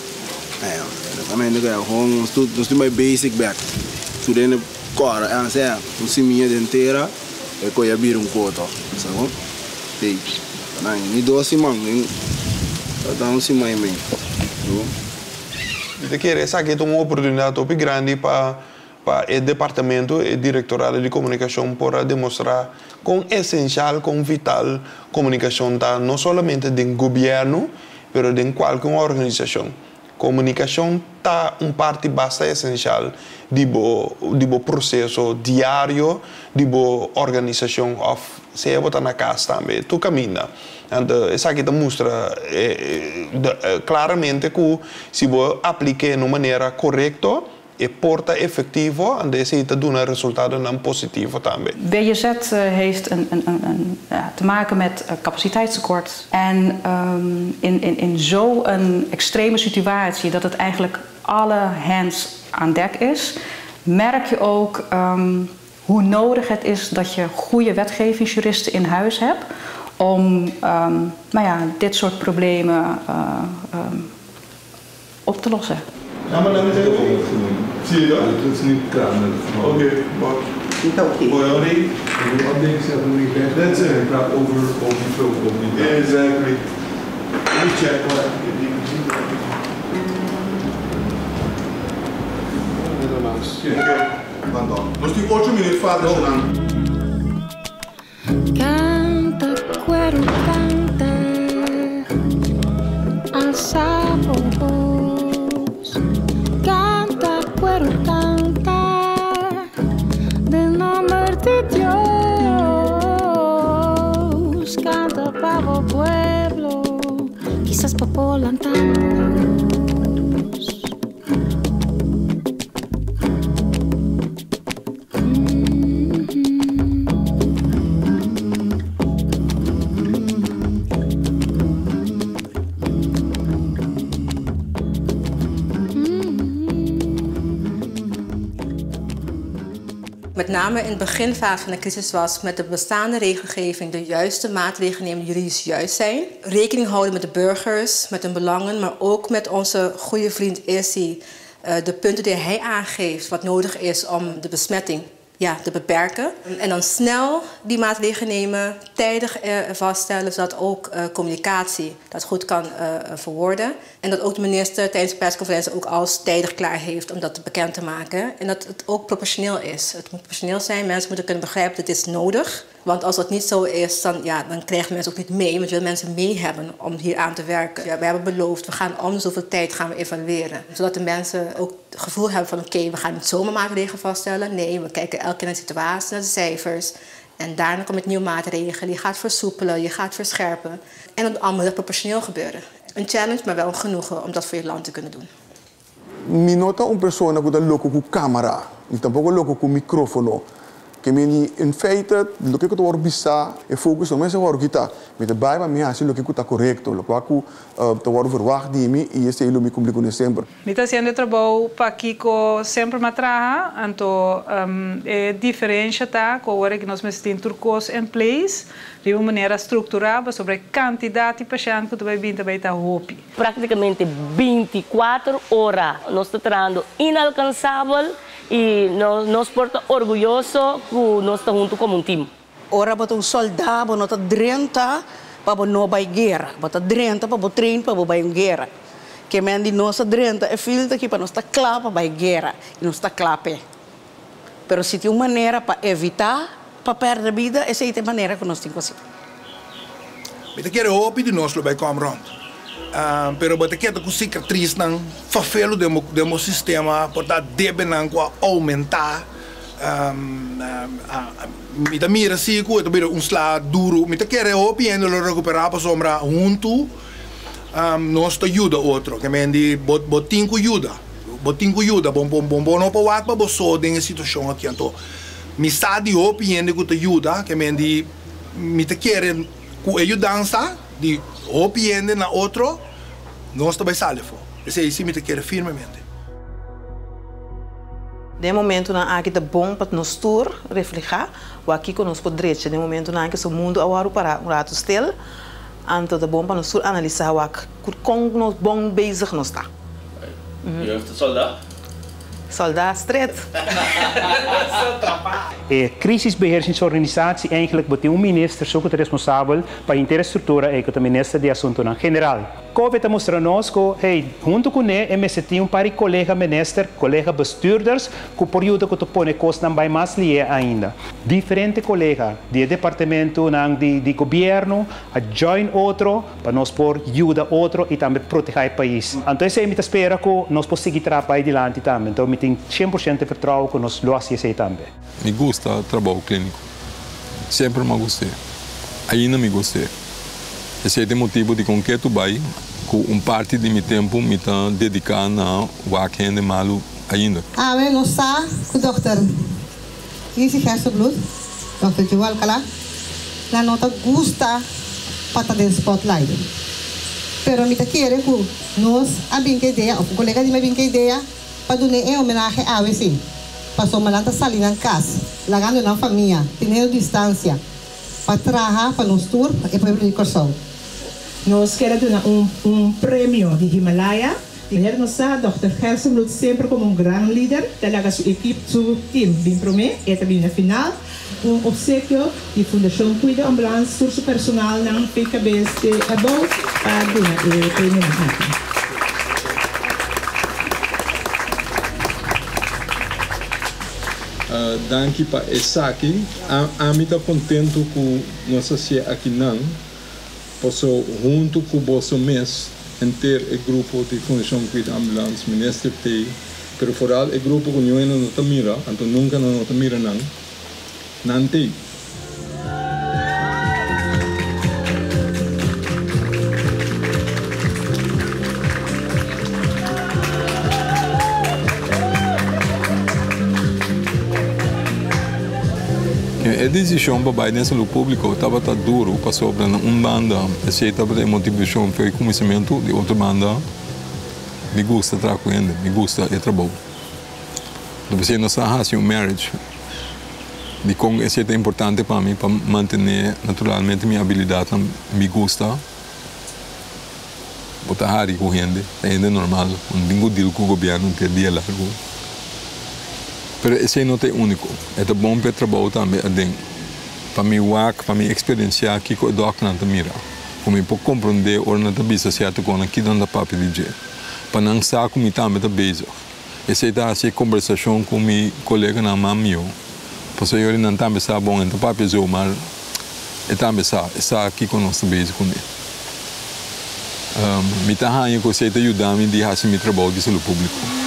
exactamente cu e nos tur nos tin bai basic bek tur hende cora sea un simia den tera e cu ya bira un coto sa bo ey ni dos siman ta un siman y mei. Mi ta kere esaki ta un oportunidat hopi grandi pa pa e departamento, e direktorado di komunikashon por a demostrá kon esenshal, kon vital komunikashon ta no solamente den gobièrnu, pero den kualke un organisashon. Komunikashon ta un parti basta esenshal di bo di bo proseso diario di bo organisashon òf sea bo ta na kas tambe, tur kaminda. Anto esaki ta mustra klaramente ku si bo aplik'é na un manera korekto, e por ta efektivo, anto esei ta duna resultadonan positivo tambe. BJZ heeft een, een, een, te maken met capaciteitstekort. En in, in, in zo'n extreme situatie dat het eigenlijk alle hands aan dek is, merk je ook hoe nodig het is dat je goede wetgevingsjuristen in huis hebt om nou ja, dit soort problemen op te lossen. Ja, maar dan Zie je dat? Het is niet klaar met het Oké, maar. Oké. De afdeling zegt nog niet weg. That's it. Ik praat over, over die vloog, over die Exactly. Let me check what Nos tin ocho minuut falta nan. Canta, cuero, canta, alza voz. Canta, cuero, canta, del nombre de Dios. Canta pa bo pueblo, quizás pa por lanta nos. Met name in de beginfase van de crisis was met de bestaande regelgeving de juiste maatregelen nemen die juridisch juist zijn. Rekening houden met de burgers, met hun belangen, maar ook met onze goede vriend Issy. De punten die hij aangeeft wat nodig is om de besmetting ja, te beperken. En dan snel die maatregelen nemen, tijdig vaststellen, zodat ook communicatie dat goed kan verwoorden. En dat ook de minister tijdens de persconferentie ook alles tijdig klaar heeft om dat bekend te maken. En dat het ook proportioneel is. Het moet proportioneel zijn, mensen moeten kunnen begrijpen dat dit is nodig. Want als dat niet zo is, dan, ja, dan krijgen mensen ook niet mee. Want je wil mensen mee hebben om hier aan te werken. Ja, we hebben beloofd, we gaan om zoveel tijd gaan we evalueren. Zodat de mensen ook het gevoel hebben van oké, we gaan niet zomaar maatregelen vaststellen. Nee, we kijken elke keer naar de situatie, naar de cijfers. En daarna komt het nieuwe maatregelen. Je gaat versoepelen, je gaat verscherpen. En dat allemaal proportioneel gebeuren. Een challenge, maar wel een genoegen om dat voor je land te kunnen doen. Mi no ta un persona ku ta loko ku kamera, ni tampoko loko ku mikrófono. Ke men in feite, loke ku ta wòrdu bisá, e focus no mester wòrdu kitá. Mi ta bai pa mi hasi loke ku ta korekto, lokual ku ta wòrdu verwagt di mi i esei lo mi kumpli kuné semper. Mi ta hasiendo e trabou pakiko semper mi a traha, anto e diferensha ta ku awor aki nos mester tin tur kos in place riba un manera strukturá pasobra e kantidat di pashènt ku ta bai bin ta bai ta hopi. Práktikamente binti kuater ora nos ta trahando inalkansabel I nos por ta orguyoso ku nos ta huntu komo un tim. Ora bo ta un soldá, bo no ta drenta pa bo no bai guera. Bo ta drenta pa bo train pa bo bai un guera. Ke men di nos a drenta e field aki pa nos ta kla pa bai guera i nos ta kla p'e. Pero si tin un manera pa evitá pa pèrdè bida, esei ta e manera ku nos tin ku hasi. Mi ta kere hopi di nos lo bai kom rond. Pero bo ta keda ku sikatrisnan fafelu den bo den bo sistema por ta debenan ku a oumentá. Mi ta mira si ku e ta bira un sla duru. Mi ta kere hopi hende lo rekuperá pasobra huntu nos ta yuda otro. Ke men di bo bo tin ku yuda. Bo tin ku yuda. Bo bo bo no por wak pa bo so den e situashon aki. Anto mi sa di hopi hende ku ta yuda. Ke men di mi ta kere ku e yudansa di hopi hende na otro nos ta bai sali afó. Esei si mi ta kere firmemente. Den e momentunan aki ta bon pa nos tur reflehá wak kiko nos por drecha. Den e momentunan aki su mundu a wòrdu pará un ratu stil, anto ta bon pa nos tur analisá wak kon nos bon bezig nos ta. Jeugd solda? Solda stret. E crisisbeheersingsorganisatie eigenlijk bo tin un minister so ku ta responsabel pa henter e struktura ei ku ta minister di asuntunan general. Covid ta mustra nos ku, hey, huntu kuné e mester tin un par di kolega minister, kolega bestuurders ku por yuda ku ta pone kosnan bai mas lié ainda. Diferente kolega di e departementunan di di gobièrnu a join otro pa nos por yuda otro i tambe protehá e pais. Anto esei mi ta spera ku nos por sigui traha bai dilanti tambe. Anto mi tin 100% e vertrouwen ku nos lo hasi esei tambe. Mi gusta trabou klíniko. Semper mi a gust'é. Ainda mi gust'é. Esei ta e motibu dikon ketu bai ku un parti di mi tempu mi ta dediká na wak hende malu ainda. Awe nos sa ku dòkter Lizzy Gerstenbluth, dòkter Joe Alcalá, nan no ta gusta pa ta den spotlight. Pero mi ta kere ku nos a bin ku e idea, òf un kolega di mi a bin ku e idea, pa dun'é e homenahe awe sí, pasobra nan ta sali nan kas, lagando nan famia, teniendo distansia. Pa traha pa nos tur, e pueblo di Kòrsou. Nos kier a duna un un premio di Himalaya. Manera nos sa, Dòkter Gerstenbluth semper komo un gran lider ta laga su ekip, su team bin promé, e ta bin na final. Un opsekio di Fundashon Cuido Ambulans tur su personalnan, PKB's te abou pa duna e premionan aki. Danki pa esaki. Ami ta kontentu ku nos a hasié akinan, paso huntu ku boso mes, henter e grupo di Fundashon Cuida Ambulans, Minister t'ei, pero foral e grupo ku niun hende no ta mira, anto nunka nan no ta mira nan, nan t'ei. E desishon pa bai den salú públiko tabata duru pasobra na un banda esei tabata e motivashon for e kuminsamentu, di otro banda mi gusta traha ku hende, mi gusta e trabou. P'esei nos a hasi un marriage. Dikon esei ta importante pa mi pa mantené naturalmente mi abilidatnan? Mi gusta bo ta hari ku hende, ta hende normal, bo no tin ku deal ku gobièrnu henter dia largu. Pero esei no ta e úniko, e ta bon pa e trabou tambe aden, pa mi wak, pa mi eksperensiá kiko e dòkternan ta mira, ku mi por komprondé ora nan ta bisa sierto kosnan kiko nan ta papia di dje, pa nan sa ku mi tambe ta bezig. Esei ta hasi e kombersashon ku mi koleganan mas mihó. Pasobra yori nan tambe sa, bon, e no ta papia zomaar, e tambe sa, e sa kiko nos ta bezig kuné. Mi ta haña ku esei ta yuda mi di hasi mi trabou di salú públiko.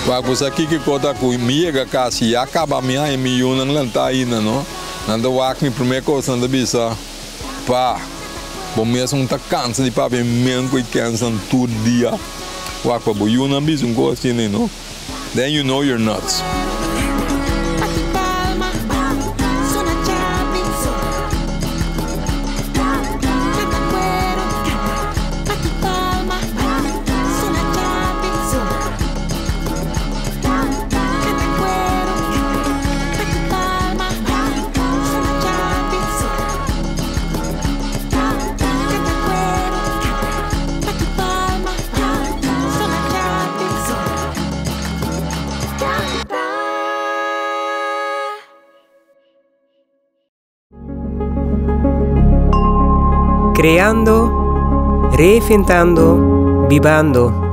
Wak bo sa kiko kota ku mi yega kas i ya kaba mi haña mi yunan lantá ainda no. Nan ta wak mi promé kos nan ta bisa, Pa, bo mes un ta kansa di papia men ku e kensnan tur dia. Wak pa bo yunan bisa un kos asina no. Then you know you're nuts. Creando, reinventando, bibando.